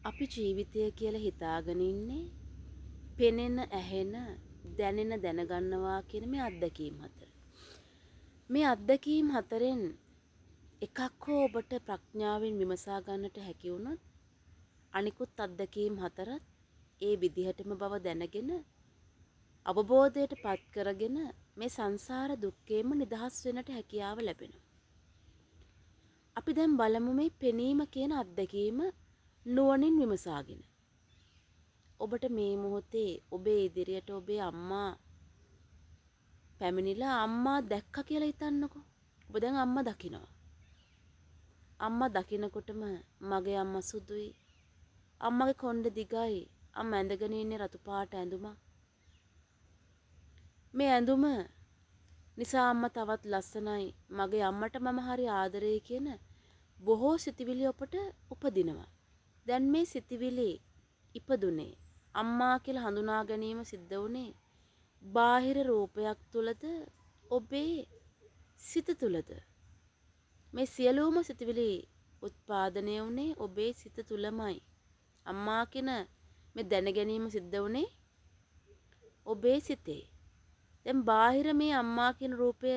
අපි ජීවිතය කියලා හිතාගෙන ඉන්නේ පෙනෙන, ඇහෙන, දැනෙන, දැනගන්නවා කියන මේ අත්දැකීම් හතර. මේ අත්දැකීම් හතරෙන් එකක් හෝ ඔබට ප්‍රඥාවෙන් විමසා ගන්නට හැකි වුණොත් අනිකුත් අත්දැකීම් හතරත් ඒ විදිහටම බව දැනගෙන අවබෝධයට පත් කරගෙන මේ සංසාර දුක්ඛේම නිදහස් වෙන්නට හැකියාව ලැබෙනවා. අපි දැන් බලමු මේ පෙනීම කියන අත්දැකීම නුවණින් විමසාගෙන. ඔබට මේ මොහොතේ ඔබේ ඉදිරියට ඔබේ අම්මා පැමිණිලා අම්මා දැක්කා කියලා හිතන්නකෝ. ඔබ දැන් අම්මා දකිනවා. අම්මා දකිනකොටම මගේ අම්මා සුදුයි. අම්මගේ කොණ්ඩේ දිගයි. අම්මා ඇඳගෙන ඉන්නේ රතු පාට ඇඳුමක්. මේ ඇඳුම නිසා අම්මා තවත් ලස්සනයි. මගේ අම්මට මම හරි ආදරෙයි කියන බොහෝ සිතිවිලි ඔබට උපදිනවා. දැන් මේ සිතිවිලි ඉපදුනේ අම්මා කියලා හඳුනා ගැනීම සිද්ධ වුණේ බාහිර රූපයක් තුලද ඔබේ සිත තුලද? මේ සියලුම සිතිවිලි උත්පාදනය වුණේ ඔබේ සිත තුලමයි. අම්මා කියන මේ දැන ගැනීම සිද්ධ වුණේ ඔබේ සිතේ. දැන් බාහිර මේ අම්මා කියන රූපය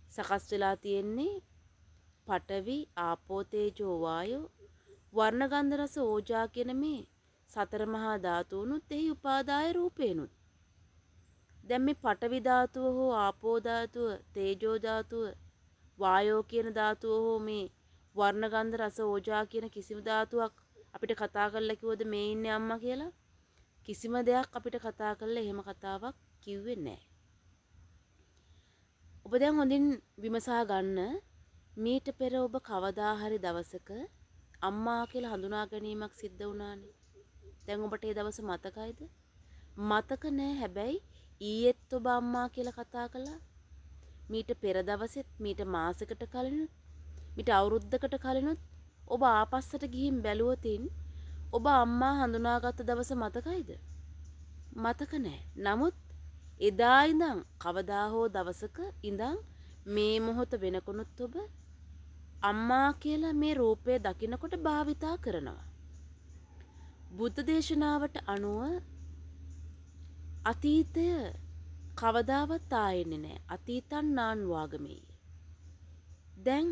සකස් වෙලා තියෙන්නේ පඨවි, ආපෝ, තේජෝ, වායෝ, වර්ණ, ගන්ධ, රස, ඕජා කියන මේ සතර මහා ධාතුනුත් එහි උපාදාය රූපේනුත්. දැන් මේ පඨවි ධාතුව හෝ ආපෝ ධාතුව, තේජෝ ධාතුව, වායෝ කියන ධාතුව හෝ මේ වර්ණ, ගන්ධ, රස, ඕජා කියන කිසිම ධාතුවක් අපිට කතා කරලා කිව්වද මේ ඉන්නේ අම්මා කියලා? කිසිම දෙයක් අපිට කතා කරලා එහෙම කතාවක් කිව්වේ නෑ. ඔබ දැන් හොඳින් විමසා ගන්න, මීට පෙර ඔබ කවදා හරි දවසක අම්මා කියලා හඳුනා ගැනීමක් සිද්ධ වුණානේ. දැන් ඔබට ඒ දවස මතකයිද? මතක නෑ. හැබැයි ඊයේත් ඔබ අම්මා කියලා කතා කළා. මීට පෙර දවසෙත්, මීට මාසෙකට කලිනුත්, මීට අවුරුද්දකට කලිනුත් ඔබ ආපස්සට ගිහින් බැලුවොතින් ඔබ අම්මා හඳුනාගත්ත දවස මතකයිද? මතක නෑ. නමුත් එදා ඉඳන් කවදා හෝ දවසක ඉඳන් මේ මොහොත වෙනකොනුත් ඔබ අම්මා කියලා මේ රූපය දකිනකොට භාවිතා කරනවා. බුද්ධ දේශනාවට අනුව අතීතය කවදාවත් ආයෙන්නේ නෑ. අතීතං නාන් වාගමෙයි. දැන්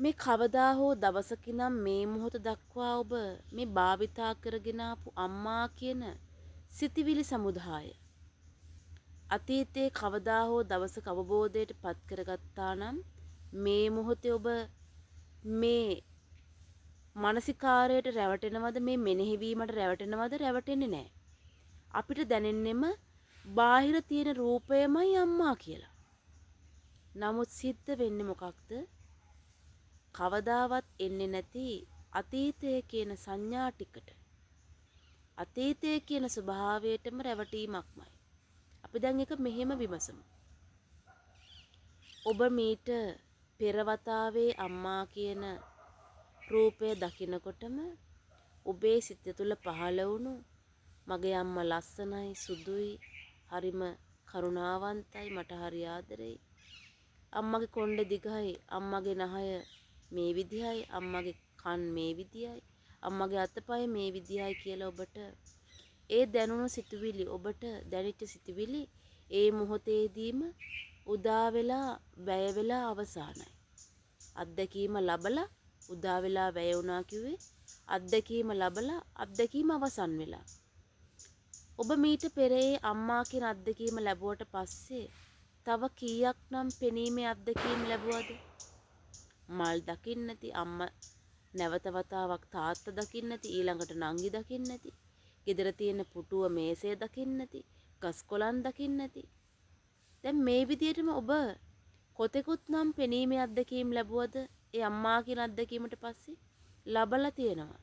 මේ කවදා හෝ දවසක ඉඳන් මේ මොහොත දක්වා ඔබ මේ භාවිතා කරගෙන ආපු අම්මා කියන සිතිවිලි සමුදාය අතීතයේ කවදා හෝ දවසක අවබෝධයට පත් කරගත්තා නම් මේ මොහොතේ ඔබ මේ මානසිකාරයට රැවටෙනවද, මේ මෙනෙහිවීමට රැවටෙනවද? රැවටෙන්නේ නෑ. අපිට දැනෙන්නෙම බාහිර තියෙන රූපයමයි අම්මා කියලා. නමුත් සිද්ධ වෙන්නේ මොකක්ද? කවදාවත් එන්නේ නැති අතීතය කියන සංඥා ටිකට, අතීතය කියන ස්වභාවයටම රැවටීමක්මයි. අපි දැන් එක මෙහෙම විමසමු. ඔබ මීට පෙර වතාවේ අම්මා කියන රූපය දකිනකොටම ඔබේ සිත තුළ පහළ වුණු මගේ අම්මා ලස්සනයි, සුදුයි, හරිම කරුණාවන්තයි, මට හරි ආදරෙයි, අම්මගේ කොණ්ඩේ දිගයි, අම්මගේ නහය මේ විදිහයි, අම්මගේ කන් මේ විදිහයි, අම්මගේ අතපය මේ විදිහයි කියලා ඔබට ඒ දැනුණු සිතුවිලි, ඔබට දැනෙච්ච සිතුවිලි ඒ මොහොතේදීම උදා වෙලා වැය වෙලා අවසానයි. අත්දැකීම ලබලා උදා වෙලා වැය වුණා කිව්වේ අත්දැකීම ලබලා අත්දැකීම අවසන් වෙලා. ඔබ මීට පෙර ඒ අම්මා කියන අත්දැකීම ලැබුවට පස්සේ තව කීයක් නම් පෙනීමේ අත්දැකීම් ලැබුවද? මල් දකින්න නැති, අම්මා නැවත වතාවක් තාත්තා දකින්න නැති, ඊළඟට නංගි දකින්න නැති, ගෙදර තියෙන පුටුව මේසය දකින්න නැති, ගස් කොළන් දකින්න නැති. දැන් මේ විදිහටම ඔබ කොතෙකුත් නම් පෙනීමේ අත්දැකීම් ලැබුවද? ඒ අම්මා කියන අත්දැකීමට පස්සේ ලබලා තියෙනවා.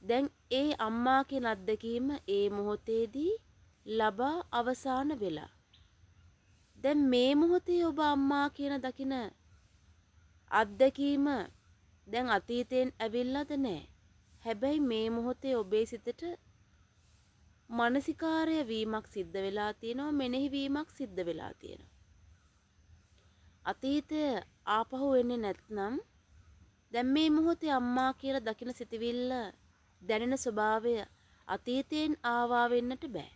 දැන් ඒ අම්මා කියන අත්දැකීම ඒ මොහොතේදී ලබා අවසාන වෙලා. දැන් මේ මොහොතේ ඔබ අම්මා කියන දකින අත්දැකීම දැන් අතීතයෙන් ඇවිල්ලාද නෑ. හැබැයි මේ මොහොතේ ඔබේ සිතට මානසිකාරය වීමක් සිද්ධ වෙලා තියෙනවා, මෙනෙහි වීමක් සිද්ධ වෙලා තියෙනවා. අතීතය ආපහු එන්නේ නැත්නම් දැන් මේ මොහොතේ අම්මා කියලා දකින සිතවිල්ල දැනෙන ස්වභාවය අතීතයෙන් ආවා වෙන්නට බෑ.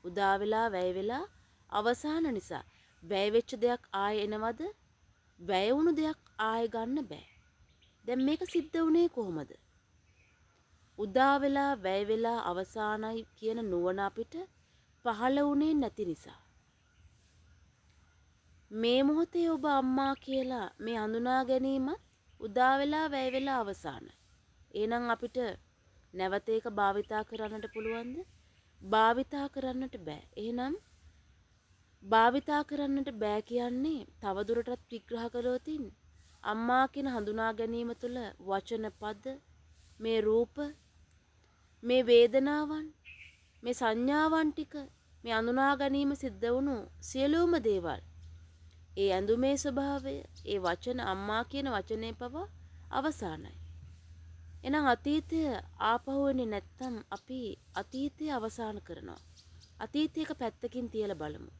උදා වෙලා වැය වෙලා අවසාන නිසා වැය වෙච්ච දෙයක් ආයෙ එනවද? වැය වුණු දෙයක් ආයෙ ගන්න බෑ. දැන් මේක සිද්ධ වුණේ කොහොමද? උදා වෙලා වැය වෙලා අවසానයි කියන නුවණ අපිට පහළ වුණේ නැති නිසා. මේ මොහොතේ ඔබ අම්මා කියලා මේ හඳුනා ගැනීමත් උදා වෙලා වැය වෙලා අවසానයි. එහෙනම් අපිට නැවත ඒක භාවිතා කරන්නට පුළුවන්ද? භාවිතා කරන්නට බෑ. එහෙනම් භාවිතා කරන්නට බෑ කියන්නේ තවදුරටත් විග්‍රහ කළොතින් අම්මා කියන හඳුනා ගැනීම තුළ වචන පද, මේ රූප, මේ වේදනාවන්, මේ සංඥාවන් ටික, මේ හඳුනා ගැනීම සිද්ධ වුණු සියලුම දේවල්, ඒ ඇඳුමේ ස්වභාවය, ඒ වචන අම්මා කියන වචනේ පවා අවසానයි. එහෙනම් අතීතය ආපහු එන්නේ නැත්නම් අපි අතීතය අවසන් කරනවා. අතීතයක පැත්තකින් තියලා බලමු.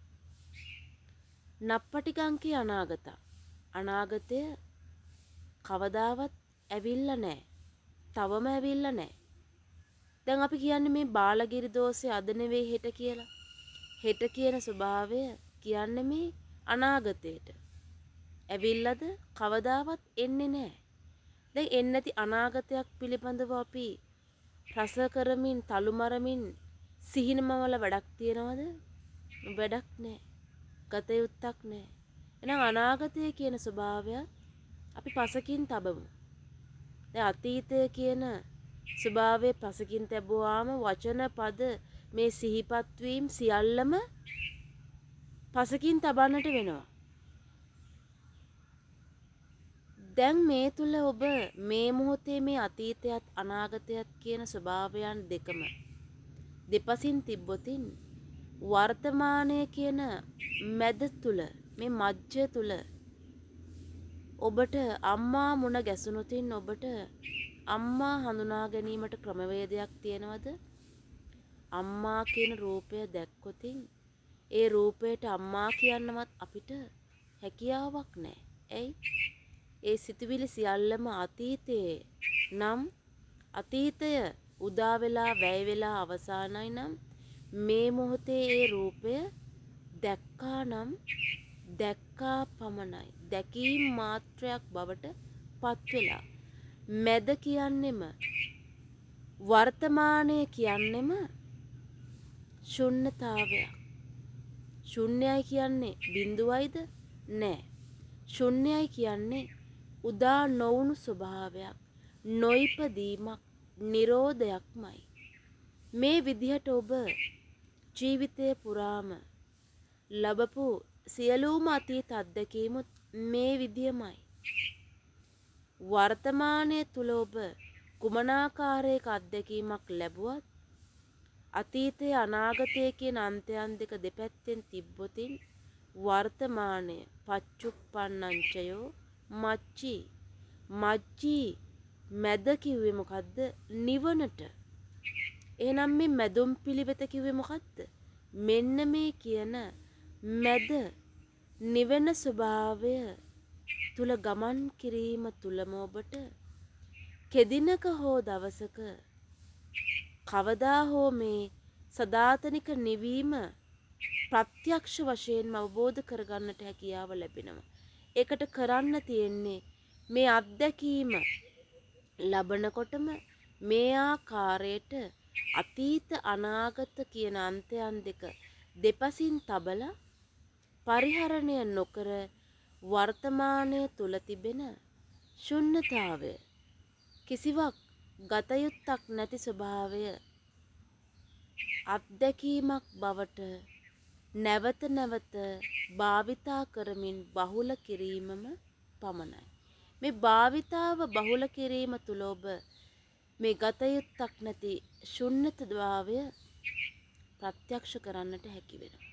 නප්පටිකංකේ අනාගත. අනාගතය කවදාවත් ඇවිල්ලා නැහැ. තවම ඇවිල්ලා නැහැ. දැන් අපි කියන්නේ මේ බාලගිරි දෝෂය අද නෙවෙයි හෙට කියලා. හෙට කියන ස්වභාවය කියන්නේ මේ අනාගතයට. ඇවිල්ලාද කවදාවත් එන්නේ නැහැ. දැන් එන්නේ නැති අනාගතයක් පිළිබඳව අපි රස කරමින් තලු මරමින් සිහිනමවල වැඩක් තියනවද? වැඩක් නැහැ. ගත යුත්තක් නැහැ. එහෙනම් අනාගතය කියන ස්වභාවය අපි පසකින් තබමු. දැන් අතීතය කියන ස්වභාවය පසකින් තැබුවාම වචන පද මේ සිහිපත් වීම සියල්ලම පසකින් තබන්නට වෙනවා. දැන් මේ තුල ඔබ මේ මොහොතේ මේ අතීතයත් අනාගතයත් කියන ස්වභාවයන් දෙකම දෙපසින් තිබ්බොතින් වර්තමානය කියන මැද තුල, මේ මජ්ජ තුල ඔබට අම්මා මුණ ගැසුණොතින් ඔබට අම්මා හඳුනා ගැනීමට ක්‍රමවේදයක් තියෙනවද? අම්මා කියන රූපය දැක්කොතින් ඒ රූපයට අම්මා කියන්නවත් අපිට හැකියාවක් නැහැ. ඇයි? ඒ සිතුවිලි සියල්ලම අතීතයේ නම්, අතීතය උදා වෙලා වැය වෙලා අවසానයි නම් මේ මොහොතේ ඒ රූපය දැක්කා නම් දැක්කා පමණයි. දැකීම් මාත්‍රයක් බවට පත් වෙලා. මැද කියන්නෙම වර්තමානය කියන්නෙම ශුන්‍යතාවයක්. ශුන්‍යයි කියන්නේ බිඳුවයිද? නෑ. ශුන්‍යයි කියන්නේ උදා නොවුණු ස්වභාවයක්, නොයිපදීමක්, නිරෝධයක්මයි. මේ විදිහට ඔබ ජීවිතය පුරාම ලැබපු සියලුම අතීත අත්දැකීමුත් මේ විදියමයි. වර්තමානය තුල ඔබ කුමනාකාරයක අත්දැකීමක් ලැබුවත් අතීතය අනාගතය කියන අන්තයන් දෙක දෙපැත්තෙන් තිබ්බොතින් වර්තමානය පච්චුප්පන්නංචයෝ මච්චි. මච්චි මැද කිව්වේ මොකද්ද? නිවනට. එහෙනම් මේ මැදුම් පිළිවෙත කිව්වේ මොකද්ද? මෙන්න මේ කියන මැද නිවෙන ස්වභාවය තුල ගමන් කිරීම තුලම ඔබට කෙදිනක හෝ දවසක කවදා හෝ මේ සදාතනික නිවීම ප්‍රත්‍යක්ෂ වශයෙන්ම අවබෝධ කරගන්නට හැකියාව ලැබෙනවා. ඒකට කරන්න තියෙන්නේ මේ අත්දැකීම ලබනකොටම මේ ආකාරයට අතීත අනාගත කියන අන්තයන් දෙක දෙපසින් තබලා පරිහරණය නොකර වර්තමානය තුල තිබෙන ශුන්‍යතාවය, කිසිවක් ගත යුත්තක් නැති ස්වභාවය අත්දැකීමක් බවට නැවත නැවත භාවිතා කරමින් බහුල කිරීමම පමණයි. මේ භාවිතාව බහුල කිරීම තුළ ඔබ මේ ගත යුත්තක් නැති ශුන්‍යතභාවය ප්‍රත්‍යක්ෂ කරන්නට හැකි වෙනවා.